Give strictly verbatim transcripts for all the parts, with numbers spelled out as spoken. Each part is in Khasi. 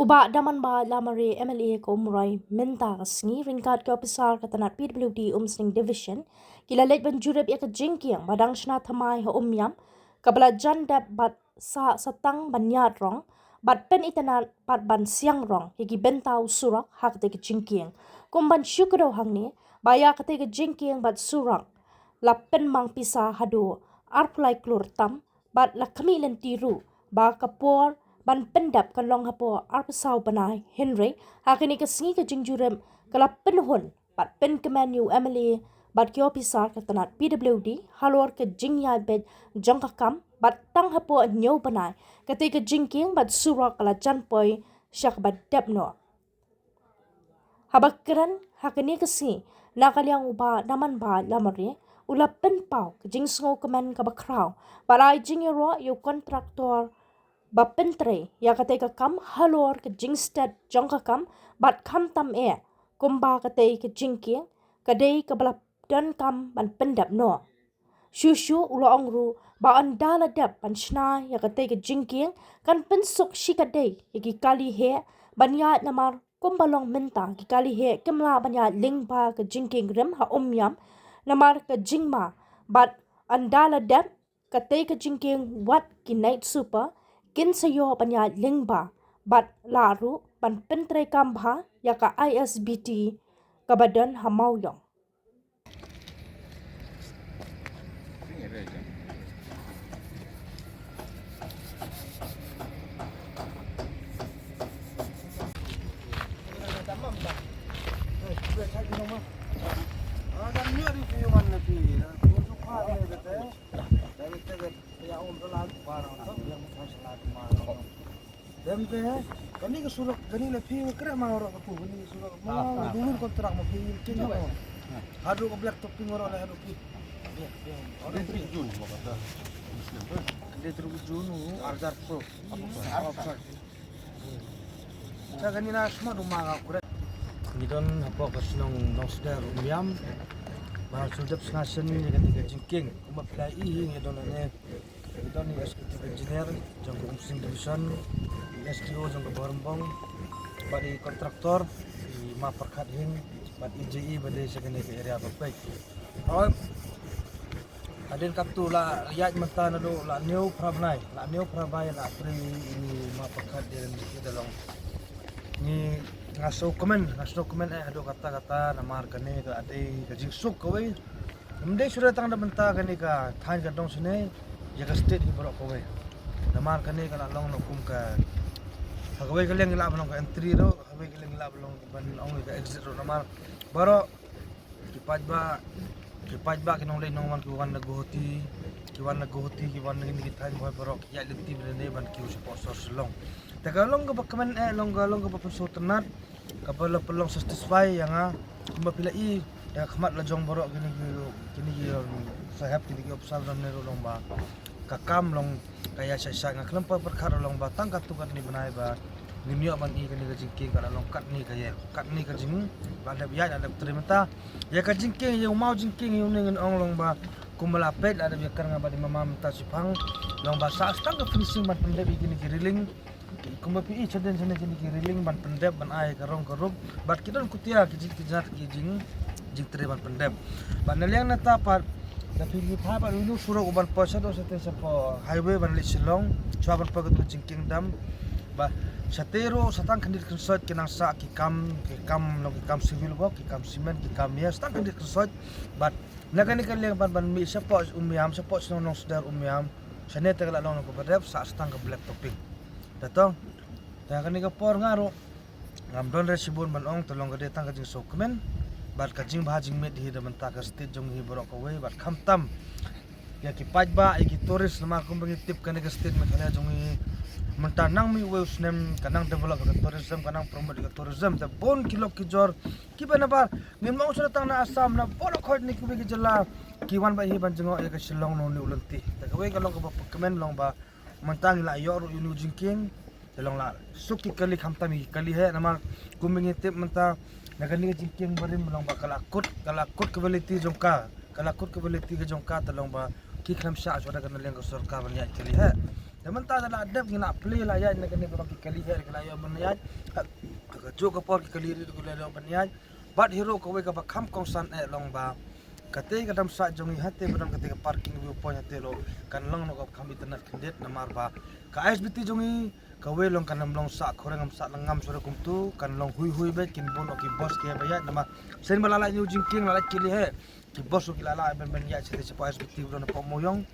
Bah Damanbah Lamare M L A ka Umroi mynta ka sngi ryngkat ki ophisar ka tnat P W D Umsning Division ki la leit ban jurip ïa ka jingkieng ba dang shna thymmai ha Umiam kaba la jan dep bad sah satang ban ïaid rong bad pynitynnad bad ban siang rong ïa ki bynta u surok ha katei ka jingkieng. Kum ban shu kdew hangne ba ïa katei ka jingkieng bad surok la pynmang pisa haduh arphew lai klur tam bad la khmih lynti ruh ba ka por ban pyndep kan long hapoh arphew saw bnai, hynrei ha kane ka sngi ka jingjurip ka la pynhun bad pynkmen ïa u M L A bad ki ophisar ka tnat P W D halor ka jingïaid beit jong ka kam bad tang hapoh hynñiew bnai katei ka jingkieng bad surok ka la jan poi sha kaba dep noh. Haba kren ha kane ka sngi na ka liang u Bah Damanbah Lamare u la pynpaw ka jingsngewkmen kaba khraw bad ai jingïaroh ïa u kontraktor ba pyntrei ïa katei ka kam halor ka jingstet jong ka kam bad khamtam eh kumba katei ka jingkieng ka dei kaba la donkam ban pyndep noh. Shuh shuh u la ong ruh ba ynda la dep ban shna ïa katei ka jingkieng kan pynsuk shikatdei ïa ki kali heh ban ïaid namar kumba long mynta ki kali heh kim lah ban ïaid lyngba ka jingkieng rim ha Umiam namar ka jingma bad ynda la dep katei ka jingkieng wat ki night super kin sa ïoh ban ïaid lyngba bad lah ruh ban pyntreikam bha ïa ka I S B T kaba don ha Mawïong. Dem te, kani ka surok, kani la phi wa kre ma ro ka tu, kani ka surok ma, ah, ah, dulu kontrak ma phi kin ma. Hadu ka black topping ro la hadu phi. Ore phi jun ma kata. Kani terus jun, arjar pro. Sa kani na sma du ma ka kre. Ngi don hapoh ka shnong Nongsder Umiam. Ba shu dep snashen ïa kani ka jingkieng. Kumba phi la i hi ngi don ne. Ngi don i executive engineer jong ka Umsning Division, i S D O jong ka Bhoirymbong, bad i contractor, i Ma Pyrkhat Hing, bad i J E ba dei sha kane ka area ba peit. Hooid. Hadien katto la ïaid mynta naduh la hynñiew phra bnai, la hynñiew phra bnai la trei i Ma Pyrkhat Hing da long. Ngi nga sngewkmen, nga sngewkmen eh haduh katta katta namar kane ka dei ka jingsuk kawei. Ym dei shuh tang da bynta kane ka thaiñ ka dong shane, ïa ka state hi baroh kawei. Namar kane ka la long na kum ka, ha kawei ka liang ka la ban long ka entry ruh, ha kawei ka liang ka la ban long ban ong ka exit ruh namar baroh ki paidbah, ki paidbah ki nongleit nongwan ki wan na Guwahati, ki wan na Guwahati, ki wan na kine ki thaiñ Bhoi baroh ki ïaid lynti bad ne ban kiew shapoh sor Shillong. Te ka long kaba kmen eh, long ka long kaba pynsngewtynnat. Kaba la pynlong satisfy ïa nga kumba phi la i da ka khmat la jong baroh kine ki, kine ki, um, sahep kine ki ophisar ne ruh long ba ka kam long ka ïa shai shai, nga khlem poi pyrkhat ruh long ba tang katto katne bnai ba ngin ïoh ban i kane ka jingkieng ka la long katne ka ïa katne ka jing la dep ïaid la dep trei mynta ïa ka jingkieng ïa u maw jingkieng ïa une ngin ong long ba kumba la peit la dep ïa kren nga bad i mama mynta shiphang long ba sa tang ka finishing ban pyndep ïa kine ki railing. Kumba phi i shadien shane kine ki railing ban pyndep ban ai ka rong ka rup bad ki don kutia ki jing ki jat ki jing jingtrei ban pyndep. Bad na liang nata pat da phi ngi phai bad unu surok uban poi shaduh shatei shapoh highway ban leit Shillong shuwa ban poi ka tu jingkieng dam. Bad shatei ruh sa tang khyndiat khynsoit ki nang sah ki kam ki kam long ki kam civil work ki kam cement ki kam ïa sa tang khyndiat khynsoit. Bad na kane ka liang ban ban mih shapoh Umiam shapoh shnong Nongsder Umiam. Shane te ka la long kaba dep sa tang ka black topping. Te to, te kane ka por nga ruh ngam don re shibun ban ong, te long ka dei tang ka jingsngewkmen bad ka jingbha jingmit hi da mynta ka state jong hi baroh kawei bad khamtam ïa ki paidbah ïa ki tourist namar kumba ngi tip kane ka state Meghalaya jong hi mynta nang mih uwei u snem ka nang develop ïa ka tourism ka nang promote ïa ka tourism te bun ki lok ki jor kiba nabar ngim ong shuh tang na Assam na baroh khoit ne kiwei ki jylla ki wan bad hi ban jngoh ïa ka Shillong na une u lynti. Te kawei ka long kaba pynkmen long ba mynta ngi la ïoh ruh ïa une u jingkieng. Te long la suk ki kali khamtam ki kali heh namar kumba ngi tip mynta na kane ka jingkieng barim long ba ka la kut ka la kut ka quality jong ka ka la kut ka quality ka jong ka te long ba ki khlem shah shuwa da ka na liang ka sorkar ban ïaid kali heh. Te mynta da la dep ngi la plie la ïaid na kane ka ba ki kali her ki la ïoh ban ïaid. Ha ka juh ka por ki kali rit ki la ïoh ban ïaid. Bad hi ruh kawei kaba kham kongsan eh long ba kate ka dam sah jong ngi hate ba don kate ka parking view point hate ruh kan long noh kaba kham itynnad khyndiat namar ba ka I S B T jong ngi kawei long kan ym long sah khoreng ym sah lyngngam shuh ruh kumtu kan long hui hui beit kin bun noh ki bus ki ba ïaid namar shen ba la lait ñiew jingkieng la lait kili he. Ki bus ruh ki la lah ban ban ïaid shatei shapoh I S B T ba don hapoh Mawiong.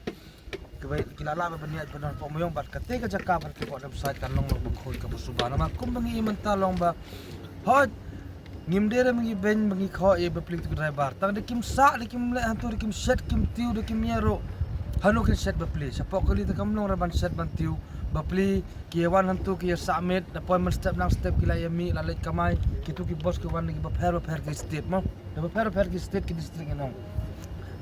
Ki ba ki la lah ban ban ïaid ba don hapoh Mawiong bad kate ka jaka bad ki ba dam sah kan long long ba khoi kaba suba namar kum ba ngi i mynta long ba hoi ngim dei re ba ngi beiñ ba ngi khoh ïa ba plie tu driver tang da kim sah da kim leh hantu da kim shet kim tiew da kim ïa ruh. Hanu kin shet ba plie shapoh kali te kam long re ban shet ban tiew ba plie ki ïa wan hantu ki ïa sah miet da poi man step nang step ki la ïa mih la leit kamai kitu ki bus ki wan da ki ba pher ba pher ki state mo. Da ba pher ba pher ki state ki district ngi nong.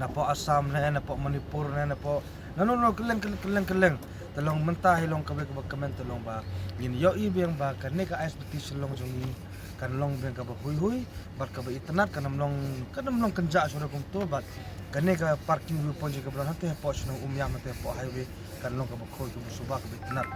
Napoh Assam ne napoh Manipur ne napoh nano nano kylleng kylleng kylleng kylleng. Te long mynta hi long kaba kaba kmen te long ba ngin ïohi biang ba kane ka I S B T Shillong jong ngi kan long biang kaba hui hui bad kaba itynnad kan ym long kan ym long kynjah shuh ruh kumtu bad kane ka parking view point jong ngi kaba don hate hapoh shnong Umiam hate hapoh highway kan long kaba khoi kaba suba kaba itynnad.